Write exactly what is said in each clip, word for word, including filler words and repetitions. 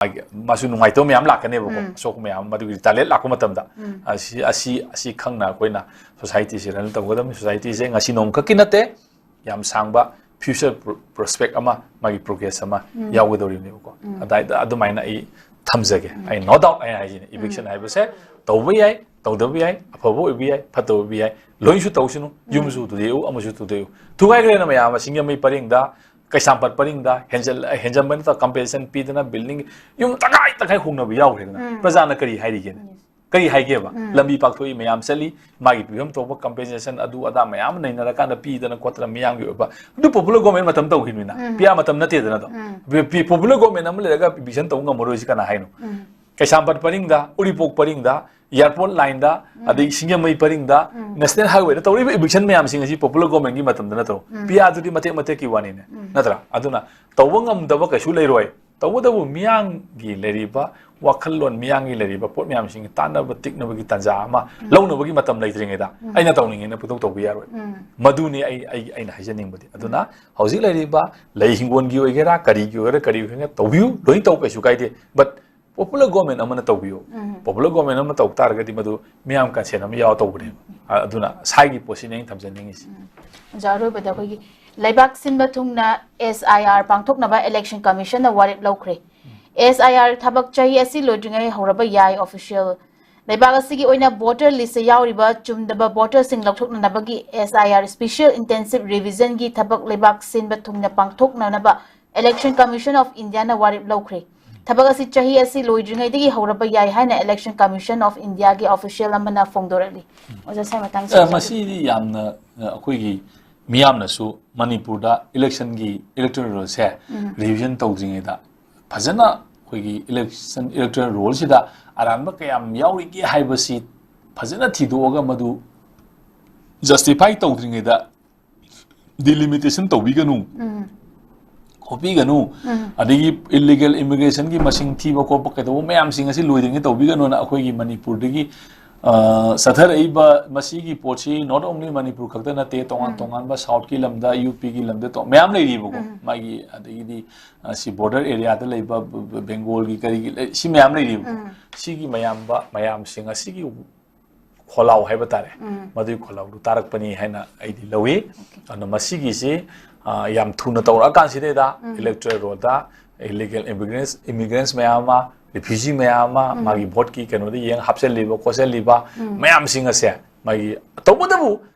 ꯃꯥꯒꯤ, ꯃꯥꯁꯨ ꯅꯨꯡꯉꯥꯏꯇꯕ ꯃꯌꯥꯝ ꯂꯥꯛꯀꯅꯦꯕꯀꯣ, ꯎꯝ꯫ ꯑꯁꯣꯛꯄ ꯃꯌꯥꯝ, ꯃꯗꯨꯒꯤ retaliate ꯂꯥꯛꯄ ꯃꯇꯝꯗ꯫ ꯎꯝ꯫ ꯑꯁꯤ, ꯑꯁꯤ, ꯑꯁꯤ ꯈꯪꯅ ꯑꯩꯈꯣꯏꯅ societyꯁꯤ run ꯇꯧꯒꯗꯕꯅꯤ꯫ Societyꯁꯦ ꯉꯁꯤ ꯅꯣꯡꯃꯈꯛꯀꯤ ꯅꯠꯇꯦ, ꯌꯥꯝ ꯁꯥꯡꯕ future pro-, prospect ꯑꯃ, ꯃꯥꯒꯤ progress ꯑꯃ ꯎꯝ꯫ ꯌꯥꯎꯒꯗꯧꯔꯤꯕꯅꯦꯕꯀꯣ꯫ ꯎꯝ꯫ ꯑꯗꯥꯏꯗ ꯑꯗꯨꯃꯥꯏꯅ ꯑꯩ ꯊꯝꯖꯒꯦ꯫ ꯎꯝ꯫ ꯑꯩ no doubt ꯑꯩ ꯍꯥꯏꯁꯤꯅꯦ, ꯎꯝ꯫ Eviction ꯍꯥꯏꯕꯁꯦ ꯇꯧꯕ ꯌꯥꯏ, ꯇꯧꯗꯕ ꯌꯥꯏ, ꯑꯐꯕ ꯑꯣꯏꯕ ꯌꯥꯏ, ꯐꯠꯇꯕ ꯑꯣꯏꯕ ꯌꯥꯏ, ꯂꯣꯏꯅꯁꯨ ꯇꯧꯁꯅꯨ꯫ ꯎꯝ꯫ ꯌꯨꯝꯁꯨ ꯊꯨꯗꯦꯛꯎ, ꯑꯃꯁꯨ ꯊꯨꯗꯦꯛꯎ꯫ ꯊꯨꯒꯥꯏꯈ꯭ꯔꯦꯅ ꯃꯌꯥꯝ ꯑꯃ ꯁꯤꯡꯖꯃꯩ ꯄꯔꯤꯡꯗ, ꯀꯩꯁꯥꯝꯄꯥꯠ ꯄꯔꯤꯡꯗ ꯍꯦꯟꯖꯜ-, ꯍꯦꯟꯖꯟꯕ ꯅꯠꯇ꯭ꯔꯒ compensation ꯄꯤꯗꯅ building, ꯌꯨꯝ ꯇꯪꯈꯥꯏ ꯇꯪꯈꯥꯏ ꯍꯣꯡꯅꯕ ꯌꯥꯎꯈ꯭ꯔꯦꯗꯅ꯫ ꯎꯝ꯫ ꯄ꯭ꯔꯖꯥꯅ ꯀꯔꯤ ꯍꯥꯏꯔꯤꯒꯦꯅꯦ? ꯎꯝ꯫ ꯀꯔꯤ ꯍꯥꯏꯒꯦꯕ? ꯎꯝ꯫ ꯂꯝꯕꯤ ꯄꯥꯛꯊꯣꯛꯏ, ꯃꯌꯥꯝ ꯆꯠꯂꯤ, ꯃꯥꯒꯤ ꯄꯤꯐꯝ ꯊꯣꯛꯄ compensation ꯑꯗꯨ ꯑꯗꯥ ꯃꯌꯥꯝ ꯑꯃ ꯅꯩꯅꯔꯀꯥꯟꯗ ꯄꯤꯗꯅ ꯈꯣꯠꯇꯅ ꯃꯤꯌꯥꯝꯒꯤ ꯑꯣꯏꯕ, ꯑꯗꯨ popular government ꯃꯇꯝ ꯇꯧꯈꯤꯕꯅꯤꯅ, ꯎꯝ꯫ P R ꯃꯇꯝ ꯅꯠꯇꯦꯗꯅ ꯑꯗꯣ꯫ ꯎꯝ꯫ ꯄꯤ-, ꯄꯤ-, popular government ꯑꯃ ꯂꯩꯔꯒ eviction ꯇꯧꯕ ꯉꯝꯃꯔꯣꯏꯁꯤ ꯀꯅꯥ ꯍꯥꯏꯅꯣ? ꯎꯝ꯫ ꯀꯩꯁꯥꯝꯄꯥꯠ ꯄꯔꯤꯡꯗ, ꯎꯔꯤꯄꯣꯛ ꯄꯔꯤꯡꯗ, airport lineꯗ, ꯎꯝ꯫ ꯑꯗꯩ ꯁꯤꯡꯖꯃꯩ ꯄꯔꯤꯡꯗ, ꯎꯝ꯫ National highwayꯗ ꯇꯧꯔꯤꯕ eviction ꯃꯌꯥꯝꯁꯤꯡ ꯑꯁꯤ popular governmentꯀꯤ ꯃꯇꯝꯗ ꯅꯠꯇ꯭ꯔꯣ? ꯎꯝ꯫ P Rꯗꯨꯗꯤ ꯃꯇꯦꯛ ꯃꯇꯦꯛꯀꯤ ꯋꯥꯅꯤꯅꯦ, ꯎꯝ꯫ ꯅꯠꯇ꯭ꯔꯥ? ꯑꯗꯨꯅ ꯇꯧꯕ ꯉꯝꯗꯕ ꯀꯩꯁꯨ ꯂꯩꯔꯣꯏ꯫ ꯇꯧꯕꯇꯕꯨ ꯃꯤꯌꯥꯝꯒꯤ ꯂꯩꯔꯤꯕ ꯋꯥꯈꯜꯂꯣꯟ, ꯃꯤꯌꯥꯝꯒꯤ ꯂꯩꯔꯤꯕ ꯄꯣꯠ ꯃꯌꯥꯝꯁꯤꯡ ꯇꯥꯟꯅꯕ ꯇꯤꯛꯅꯕꯒꯤ ꯇꯥꯟꯖꯥ ꯑꯃ ꯎꯝ꯫ ꯂꯧꯅꯕꯒꯤ ꯃꯇꯝ ꯂꯩꯇ꯭ꯔꯤꯉꯩꯗ ꯎꯝ꯫ ꯑꯩꯅ ꯇꯧꯅꯤꯡꯉꯦꯅ ꯄꯨꯡꯇꯧ ꯇꯧꯕ ꯌꯥꯔꯣꯏ꯫ ꯎꯝ꯫ ꯃꯗꯨꯅꯤ ꯑꯩ, ꯑꯩ, ꯑꯩꯅ ꯍꯥꯏꯖꯅꯤꯡꯕꯗꯤ꯫ ꯑꯗꯨꯅ ꯎꯝ꯫ ꯍꯧꯖꯤꯛ ꯂꯩꯔꯤꯕ ꯂꯩ ꯍꯤꯡꯒꯣꯜꯒꯤ ꯑꯣꯏꯒꯦꯔꯥ, ꯀꯔꯤꯒꯤ ꯑꯣꯏꯒꯦꯔꯥ, ꯀꯔꯤ ꯑꯣꯏꯒꯦꯔꯥ ꯇꯧꯕꯤꯌꯨ, ꯂꯣꯏ ꯇꯧ, ꯀꯩꯁꯨ ꯀꯥꯏꯗꯦ꯫ But popular government ꯑꯃꯅ ꯇꯧꯕꯤꯌꯨ꯫ ꯎꯝ꯫ Popular government ꯑꯃ ꯇꯧ ꯇꯥꯔꯒꯗꯤ ꯃꯗꯨ ꯃꯤꯌꯥꯝ consent ꯑꯃ ꯌꯥꯎꯔ ꯇꯧꯕꯅꯦꯕ꯫ ꯑ-, ꯑꯗꯨꯅ ꯁꯥꯏꯒꯤ ꯄꯣꯠꯁꯤꯅꯤ ꯑꯩꯅ ꯊꯝꯖꯅꯤꯡꯉꯤꯁꯤ꯫ ꯎꯝ꯫ ꯑꯣꯖꯥ, ꯑꯔꯣꯏꯕꯗ ꯑꯩꯈꯣꯏꯒꯤ ꯂꯩꯕꯥꯛ ꯁꯤꯟꯕ ꯊꯨꯡꯅ S I R ꯄꯥꯡꯊꯣꯛꯅꯕ election commissionꯅ ꯋꯥꯔꯦꯞ ꯂꯧꯈ꯭ꯔꯦ꯫ ꯎꯝ꯫ S I R ꯊꯕꯛ ꯆꯍꯤ ꯑꯁꯤ ꯂꯣꯏꯗ꯭ꯔꯤꯉꯩ ꯍꯧꯔꯕ ꯌꯥꯏ꯫ Official ꯂꯩꯕꯥꯛ ꯑꯁꯤꯒꯤ ꯑꯣꯏꯅ voter listꯇ ꯌꯥꯎꯔꯤꯕ ꯆꯨꯝꯗꯕ voterꯁꯤꯡ ꯂꯧꯊꯣꯛꯅꯅꯕꯒꯤ S I R special intensive revisionꯒꯤ ꯊꯕꯛ ꯂꯩꯕꯥꯛ ꯁꯤꯟꯕ ꯊꯨꯡꯅ ꯄꯥꯡꯊꯣꯛꯅꯅꯕ Election Commission of Indiaꯅ ꯋꯥꯔꯦꯞ ꯂꯧꯈ꯭ꯔꯦ꯫ ꯊꯕꯛ ꯑꯁꯤ ꯆꯍꯤ ꯑꯁꯤ ꯂꯣꯏꯗ꯭ꯔꯤꯉꯩꯗꯒꯤ ꯍꯧꯔꯕ ꯌꯥꯏ ꯍꯥꯏꯅ Election Commission of Indiaꯒꯤ official ꯑꯃꯅ ꯐꯣꯡꯗꯣꯔꯛꯂꯤ꯫ ꯑꯣꯖꯥ, ꯁꯥꯏ ꯃꯇꯥꯡꯁꯤꯗ ꯑꯦ, ꯃꯁꯤꯗꯤ ꯌꯥꯝꯅ, ꯑ, ꯑꯩꯈꯣꯏꯒꯤ ꯃꯤꯌꯥꯝꯅꯁꯨ ꯃꯅꯤꯄꯨꯔꯗ electionꯒꯤ electoral rollꯁꯦ ꯎꯝ꯫ Revision ꯇꯧꯗ꯭ꯔꯤꯉꯩꯗ ꯐꯖꯅ ꯑꯩꯈꯣꯏꯒꯤ election, electoral rollꯁꯤꯗ ꯑꯔꯥꯟꯕ ꯀꯌꯥꯝ ꯌꯥꯎꯔꯤꯒꯦ ꯍꯥꯏꯕꯁꯤ ꯐꯖꯅ ꯊꯤꯗꯣꯛꯑꯒ ꯃꯗꯨ justify ꯇꯧꯗ꯭ꯔꯤꯉꯩꯗ delimitation ꯇꯧꯕꯤꯒꯅꯨ, ꯎꯝ꯫ ꯈꯣꯠꯄꯤꯒꯅꯨ, ꯎꯝ꯫ ꯑꯗꯒꯤ illegal immigrationꯒꯤ ꯃꯁꯤꯡ ꯊꯤꯕ ꯈꯣꯠꯄ ꯀꯩꯗꯧꯕ ꯃꯌꯥꯝꯁꯤꯡ ꯑꯁꯤ ꯂꯣꯏꯗ꯭ꯔꯤꯉꯩ ꯇꯧꯕꯤꯒꯅꯨꯅ ꯑꯩꯈꯣꯏꯒꯤ ꯃꯅꯤꯄꯨꯔꯗꯒꯤ ꯑ, ꯆꯠꯊꯔꯛꯏꯕ ꯃꯁꯤꯒꯤ ꯄꯣꯠꯁꯤ not only ꯃꯅꯤꯄꯨꯔ ꯈꯛꯇ ꯅꯠꯇꯦ, ꯇꯣꯉꯥꯟ ꯎꯝ꯫ ꯇꯣꯉꯥꯟꯕ South ꯀꯤ ꯂꯝꯗ, U P ꯒꯤ ꯂꯝꯗ ꯇꯣ-, ꯃꯌꯥꯝ ꯂꯩꯔꯤꯕꯀꯣ꯫ ꯎꯝ꯫ ꯃꯥꯒꯤ ꯑꯗꯒꯤꯗꯤ, ꯑ, ꯁꯤ border area ꯗ ꯂꯩꯕ ꯕ-, ꯕ-, Bengal ꯒꯤ ꯀꯔꯤꯒꯤ ꯂꯩ-, ꯁꯤ ꯃꯌꯥꯝ ꯂꯩꯔꯤꯕꯀꯣ꯫ ꯎꯝ꯫ ꯁꯤꯒꯤ ꯃꯌꯥꯝꯕ, ꯃꯌꯥꯝꯁꯤꯡ ꯑꯁꯤꯒꯤ ꯈꯣꯜꯂꯥꯎ ꯍꯥꯏꯕ ꯇꯥꯔꯦ꯫ ꯎꯝ꯫ ꯃꯗꯨꯒꯤ ꯈꯣꯜꯂꯥꯎꯗꯨ ꯇꯥꯔꯛꯄꯅꯤ ꯍꯥꯏꯅ ꯑꯩꯗꯤ ꯂꯧꯏ꯫ Okay꯫ ꯑꯗꯨꯅ ꯃꯁꯤꯒꯤꯁꯤ, ꯑ, ꯌꯥꯝ ꯊꯨꯅ ꯇꯧꯔꯛꯑꯀꯥꯟꯁꯤꯗꯩꯗ ꯎꯝ꯫ Electoral roll ꯗ illegal immigrants, immigrants ꯃꯌꯥꯝ ꯑꯃ, refugee ꯃꯌꯥꯝ ꯑꯃ, ꯎꯝ꯫ ꯃꯥꯒꯤ vote ꯀꯤ ꯀꯩꯅꯣꯗ ꯌꯦꯡ ꯍꯥꯞꯆꯜꯂꯤꯕ ꯈꯣꯠꯆꯜꯂꯤꯕ ꯎꯝ꯫ ꯃꯌꯥꯝꯁꯤꯡ ꯑꯁꯦ ꯃꯥꯒꯤ ꯇꯧꯕꯇꯕꯨ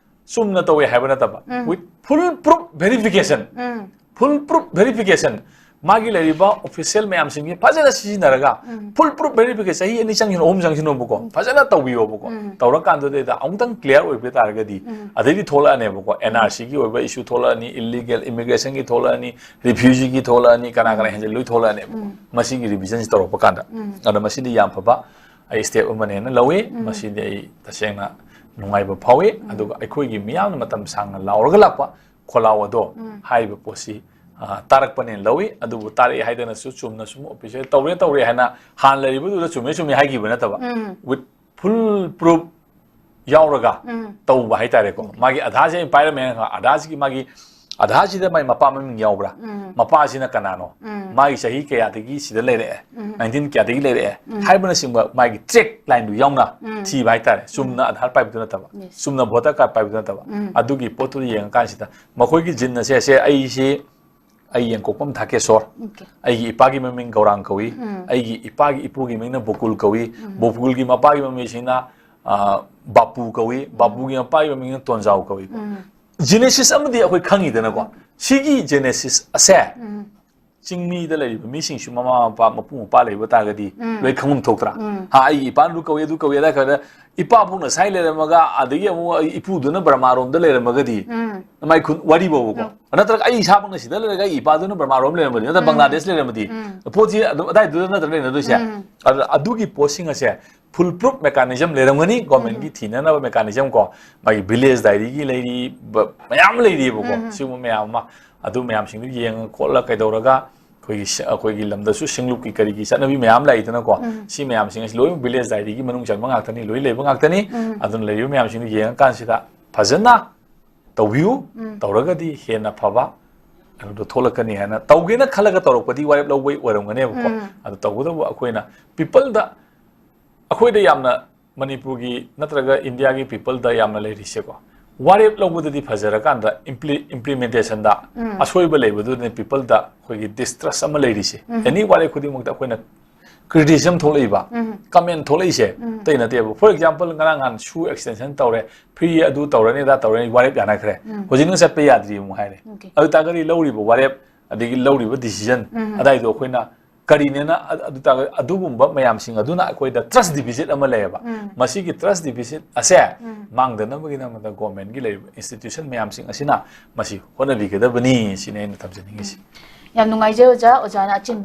ꯆꯨꯝꯅ ꯇꯧꯋꯦ ꯍꯥꯏꯕ ꯅꯠꯇꯕ, ꯎꯝ꯫ With full proof verification꯫ Um. Full proof verification꯫ ꯃꯥꯒꯤ ꯂꯩꯔꯤꯕ official ꯃꯌꯥꯝꯁꯤꯡꯒꯤ ꯐꯖꯅ ꯁꯤꯖꯤꯟꯅꯔꯒ, ꯎꯝ꯫ Full proof verification ꯆꯍꯤ ꯑꯅꯤ ꯆꯪꯁꯤꯅꯣ, ꯑꯍꯨꯝ ꯆꯪꯁꯤꯅꯣꯕꯀꯣ, ꯎꯝ꯫ ꯐꯖꯅ ꯇꯧꯕꯤꯌꯣꯕꯀꯣ꯫ ꯎꯝ꯫ ꯇꯧꯔꯀꯥꯟꯗꯨꯗꯩꯗ ꯑꯃꯨꯛꯇꯪ clear ꯑꯣꯏꯕ ꯇꯥꯔꯒꯗꯤ, ꯎꯝ꯫ ꯑꯗꯩꯗꯤ ꯊꯣꯛꯂꯛꯑꯅꯦꯕꯀꯣ, ꯎꯝ꯫ N R C ꯒꯤ ꯑꯣꯏꯕ issue ꯊꯣꯛꯂꯛꯑꯅꯤ, illegal immigration ꯒꯤ ꯊꯣꯛꯂꯛꯑꯅꯤ, refugee ꯒꯤ ꯊꯣꯛꯂꯛꯑꯅꯤ, ꯀꯅꯥ ꯀꯅꯥ ꯎꯝ꯫ ꯍꯦꯟꯖꯤꯜꯂꯤ ꯂꯣꯏ ꯊꯣꯛꯂꯛꯑꯅꯦꯕꯀꯣ꯫ ꯎꯝ꯫ ꯃꯁꯤꯒꯤ revision ꯁꯤ ꯇꯧꯔꯛꯄ ꯀꯥꯟꯗ꯫ ꯎꯝ꯫ ꯑꯗꯣ ꯃꯁꯤꯗꯤ ꯌꯥꯝ ꯐꯕ ꯑꯩ step ꯑꯃꯅꯦꯅ ꯂꯧꯏ꯫ ꯎꯝ꯫ ꯃꯁꯤꯗꯤ ꯑꯩ ꯇꯁꯦꯡꯅ ꯅꯨꯡꯉꯥꯏꯕ ꯐꯥꯎꯏ꯫ ꯎꯝ꯫ ꯑꯗꯨꯒ ꯑꯩꯈꯣꯏꯒꯤ ꯃꯤꯌꯥꯝꯅ ꯃꯇꯝ ꯁꯥꯡꯅ ꯂꯥꯎꯔꯒ ꯂꯥꯛꯄ ꯈꯣꯜꯂꯥꯎ ꯑꯗꯣ ꯎꯝ꯫ ꯍꯥꯏꯔꯤꯕ ꯄꯣꯠꯁꯤ, ꯑ, ꯇꯥꯔꯛꯄꯅꯦꯅ ꯂꯧꯏ꯫ ꯑꯗꯨꯕꯨ ꯇꯥꯔꯛꯑꯦ ꯍꯥꯏꯗꯅꯁꯨ ꯆꯨꯝꯅ ꯁꯨꯝ official ꯇꯧꯔꯦ ꯇꯧꯔꯦ ꯍꯥꯏꯅ ꯍꯥꯟꯅ ꯂꯩꯔꯤꯕꯗꯨꯗ ꯆꯨꯝꯃꯦ ꯆꯨꯝꯃꯦ ꯍꯥꯏꯈꯤꯕ ꯅꯠꯇꯕ, ꯎꯝ꯫ With full proof ꯌꯥꯎꯔꯒ ꯎꯝ꯫ ꯇꯧꯕ ꯍꯥꯏꯇꯥꯔꯦꯀꯣ꯫ ꯎꯝ꯫ ꯃꯥꯒꯤ ꯑꯙꯥꯔꯁꯦ ꯑꯩꯅ ꯄꯥꯏꯔꯝꯃꯦ, ꯑꯙꯥꯔꯁꯤꯒꯤ ꯃꯥꯒꯤ, ꯑꯙꯥꯔꯁꯤꯗ ꯃꯥꯒꯤ ꯃꯄꯥ ꯃꯃꯤꯡ ꯌꯥꯎꯕ꯭ꯔꯥ? ꯎꯝ꯫ ꯃꯄꯥꯁꯤꯅ ꯀꯅꯥꯅꯣ? ꯎꯝ꯫ ꯃꯥꯒꯤ ꯆꯍꯤ ꯀꯌꯥꯗꯒꯤ ꯁꯤꯗ ꯂꯩꯔꯛꯑꯦ? ꯎꯝ꯫ Nineteen ꯀꯌꯥꯗꯒꯤ ꯂꯩꯔꯛꯑꯦ? ꯎꯝ꯫ ꯍꯥꯏꯕꯅꯆꯤꯡꯕ ꯃꯥꯒꯤ track line ꯗꯨ ꯌꯥꯎꯅ ꯎꯝ꯫ ꯊꯤꯕ ꯍꯥꯏꯇꯥꯔꯦ꯫ ꯎꯝ꯫ ꯆꯨꯝꯅ ꯑꯙꯥꯔ ꯄꯥꯏꯕꯗꯨ ꯅꯠꯇꯕ, yes꯫ ꯆꯨꯝꯅ voter card ꯄꯥꯏꯕꯗꯨ ꯅꯠꯇꯕ, ꯎꯝ꯫ ꯑꯗꯨꯒꯤ ꯄꯣꯠꯇꯨꯗ ꯌꯦꯡꯉꯀꯥꯟꯁꯤꯗ ꯃꯈꯣꯏꯒꯤ gene ꯑꯁꯦ, ꯑꯁꯦ ꯑꯩꯁꯤ, ꯑꯩ ꯌꯦꯡꯀꯣꯛꯄꯝ ꯊꯥꯀꯦꯁꯣꯔ, Okay꯫ ꯑꯩꯒꯤ ꯏꯄꯥꯒꯤ ꯃꯃꯤꯡ ꯒꯧꯔꯥꯡ ꯀꯧꯏ, ꯎꯝ꯫ ꯑꯩꯒꯤ ꯏꯄꯥꯒꯤ ꯏꯄꯨꯒꯤ ꯃꯃꯤꯡꯅ ꯕꯣꯀꯨꯜ ꯀꯧꯏ, ꯎꯝ꯫ ꯕꯣꯀꯨꯜꯒꯤ ꯃꯄꯥꯒꯤ ꯃꯃꯤꯡꯁꯤꯅ, ꯑ, ꯕꯥꯄꯨ ꯀꯧꯏ, ꯎꯝ꯫ ꯕꯥꯄꯨꯒꯤ ꯃꯄꯥꯒꯤ ꯃꯃꯤꯡꯅ ꯇꯣꯟꯖꯥꯎ ꯀꯧꯏꯀꯣ꯫ ꯎꯝ꯫ Genesis ꯑꯃꯗꯤ ꯑꯩꯈꯣꯏ ꯈꯪꯉꯤꯗꯅꯀꯣ꯫ ꯎꯝ꯫ ꯁꯤꯒꯤ genesis ꯑꯁꯦ ꯎꯝ꯫ ꯆꯤꯡꯃꯤꯗ ꯂꯩꯔꯤꯕ ꯃꯤꯁꯤꯡꯁꯨ ꯃꯃꯥ ꯃꯄꯥ, ꯃꯄꯨ ꯃꯄꯥ ꯂꯩꯕ ꯇꯥꯔꯒꯗꯤ ꯎꯝ꯫ ꯂꯣꯏ ꯈꯪꯐꯝ ꯊꯣꯛꯇ꯭ꯔꯥ? ꯎꯝ꯫ ꯍꯥ, ꯑꯩꯒꯤ ꯏꯄꯥꯅ ꯑꯗꯨ ꯀꯧꯏ, ꯑꯗꯨ ꯀꯧꯏ, ꯑꯗꯥ ꯀꯧꯏ, ꯏꯄꯥ ꯐꯥꯎꯅ ꯁꯥꯏ ꯂꯩꯔꯝꯃꯒ, ꯑꯗꯒꯤ ꯑꯃꯨꯛ ꯑꯩ ꯏꯄꯨꯗꯨꯅ ꯕꯔꯃꯥꯔꯣꯝꯗ ꯂꯩꯔꯝꯃꯒꯗꯤ, ꯎꯝ꯫ ꯃꯥꯏ ꯈꯨꯟ ꯋꯥꯔꯤ ꯐꯥꯎꯕꯀꯣ꯫ ꯎꯝ꯫ ꯅꯠꯇ꯭ꯔꯒ ꯑꯩ ꯏꯁꯥꯃꯛꯅ ꯁꯤꯗ ꯂꯩꯔꯒ ꯑꯩꯒꯤ ꯏꯄꯥꯗꯨꯅ ꯕꯔꯃꯥꯔꯣꯝ ꯂꯩꯔꯝꯃꯗꯤ, ꯅꯠꯇ꯭ꯔꯒ ꯎꯝ꯫ ꯕꯪꯒ꯭ꯂꯥꯗꯦꯁ ꯂꯩꯔꯝꯃꯗꯤ, ꯎꯝ꯫ ꯄꯣꯠꯁꯤ ꯑꯗꯨꯝ ꯑꯗꯥꯏꯗꯨꯗ ꯅꯠꯇ꯭ꯔ ꯂꯩꯅꯗꯣꯏꯁꯦ? ꯎꯝ꯫ ꯑꯗꯨꯅ ꯑꯗꯨꯒꯤ ꯄꯣꯠꯁꯤꯡ ꯑꯁꯦ full proof mechanism ꯂꯩꯔꯝꯒꯅꯤ, government ꯀꯤ ꯎꯝ꯫ ꯊꯤꯅꯅꯕ mechanism ꯀꯣ, ꯃꯥꯒꯤ village diary ꯒꯤ ꯂꯩꯔꯤꯕ ꯃꯌꯥꯝ ꯑꯃ ꯂꯩꯔꯤꯕꯀꯣ, ꯎꯝ꯫ ꯁꯤꯒꯨꯝꯕ ꯃꯌꯥꯝ ꯑꯃ, ꯑꯗꯨ ꯃꯌꯥꯝꯁꯤꯡꯗꯨ ꯌꯦꯡꯉ ꯈꯣꯠꯂ ꯀꯩꯗꯧꯔꯒ ꯑꯩꯈꯣꯏꯒꯤ ꯁ- ꯑꯩꯈꯣꯏꯒꯤ ꯂꯝꯗꯁꯨ ꯁꯤꯡꯂꯨꯞꯀꯤ ꯀꯔꯤꯒꯤ ꯆꯠꯅꯕꯤ ꯃꯌꯥꯝ ꯂꯩꯗꯅꯀꯣ꯫ ꯎꯝ꯫ ꯁꯤ ꯃꯌꯥꯝꯁꯤꯡ ꯑꯁꯤ ꯂꯣꯏꯅ village diary ꯒꯤ ꯃꯅꯨꯡ ꯆꯟꯕ ꯉꯥꯛꯇꯅꯤ, ꯂꯣꯏ ꯂꯩꯕ ꯉꯥꯛꯇꯅꯤ꯫ ꯎꯝ꯫ ꯑꯗꯨꯅ ꯂꯩꯔꯤꯕ ꯃꯌꯥꯝꯁꯤꯡꯗꯨ ꯌꯦꯡꯉꯀꯥꯟꯁꯤꯗ ꯐꯖꯅ ꯇꯧꯕꯤꯌꯨ꯫ ꯎꯝ꯫ ꯇꯧꯔꯒꯗꯤ ꯍꯦꯟꯅ ꯐꯕ ꯑꯗꯨꯗꯣ ꯊꯣꯛꯂꯛꯀꯅꯤ ꯍꯥꯏꯅ, ꯇꯧꯒꯦꯅ ꯈꯜꯂꯒ ꯇꯧꯔꯛꯄꯗꯤ ꯋꯥꯔꯦꯞ ꯂꯧꯕꯩ ꯑꯣꯏꯔꯝꯒꯅꯦꯕꯀꯣ꯫ ꯎꯝ꯫ ꯑꯗꯨ ꯇꯧꯕꯇꯕꯨ ꯑꯩꯈꯣꯏꯅ people ꯗ, ꯑꯩꯈꯣꯏꯗ ꯌꯥꯝꯅ, ꯃꯅꯤꯄꯨꯔꯒꯤ ꯅꯠꯇ꯭ꯔꯒ ꯏꯟꯗꯤꯌꯥꯒꯤ people ꯗ ꯌꯥꯝꯅ ꯂꯩꯔꯤꯁꯦꯀꯣ, ꯋꯥꯔꯦꯞ ꯂꯧꯕꯗꯗꯤ ꯐꯖꯔꯀꯥꯟꯗ impli- implementation ꯗ ꯎꯝ꯫ ꯑꯁꯣꯏꯕ ꯂꯩꯕꯗꯨꯅ people ꯗ ꯑꯩꯈꯣꯏꯒꯤ distrust ꯑꯃ ꯂꯩꯔꯤꯁꯦ꯫ ꯎꯝ꯫ Any ꯋꯥꯔꯦꯞ ꯈꯨꯗꯤꯡꯃꯛꯇ ꯑꯩꯈꯣꯏꯅ criticism ꯊꯣꯛꯂꯛꯏꯕ, ꯎꯝ꯫ Comment ꯊꯣꯛꯂꯛꯏꯁꯦ ꯎꯝ꯫ ꯑꯇꯩ ꯅꯠꯇꯦꯕ꯫ For example, ꯉꯔꯥꯡ ꯅꯍꯥꯟ shoe extension ꯇꯧꯔꯦ, free ꯑꯗꯨ ꯇꯧꯔꯅꯤ, ꯑꯗꯥ ꯇꯧꯔꯅꯤ, ꯋꯥꯔꯦꯞ ꯌꯥꯅꯈ꯭ꯔꯦ꯫ ꯎꯝ꯫ ꯍꯧꯖꯤꯛꯅ ꯆꯠꯄ ꯌꯥꯗ꯭ꯔꯤ ꯑꯃꯨꯛ ꯍꯥꯏꯔꯦ꯫ Okay꯫ ꯑꯗꯨ ꯇꯥꯔꯒꯗꯤ ꯂꯧꯔꯤꯕ ꯋꯥꯔꯦꯞ ꯑꯗꯒꯤ ꯂꯧꯔꯤꯕ decision ꯎꯝ꯫ ꯑꯗꯥꯏꯗꯣ ꯑꯩꯈꯣꯏꯅ ꯀꯔꯤꯅꯦꯅ ꯑ- ꯑꯗꯨ ꯇꯥꯔꯒꯗꯤ ꯑꯗꯨꯒꯨꯝꯕ ꯃꯌꯥꯝꯁꯤꯡ ꯑꯗꯨꯅ ꯑꯩꯈꯣꯏꯗ trust deficit ꯑꯃ ꯂꯩꯌꯦꯕ꯫ ꯎꯝ꯫ ꯃꯁꯤꯒꯤ trust deficit ꯑꯁꯦ ꯎꯝ꯫ ꯃꯥꯡꯗꯅꯕꯒꯤꯗꯃꯛꯇ government ꯀꯤ ꯂꯩꯔꯤꯕ institution ꯃꯌꯥꯝꯁꯤꯡ ꯑꯁꯤꯅ ꯃꯁꯤ ꯍꯣꯠꯅꯕꯤꯒꯗꯕꯅꯤ ꯁꯤꯅꯤ ꯑꯩꯅ ꯊꯝꯖꯅꯤꯡꯉꯤꯁꯤ꯫ ꯌꯥꯝ ꯅꯨꯡꯉꯥꯏꯖꯩ ꯑꯣꯖꯥ, ꯑꯣꯖꯥꯅ ꯑꯆꯤꯟꯕ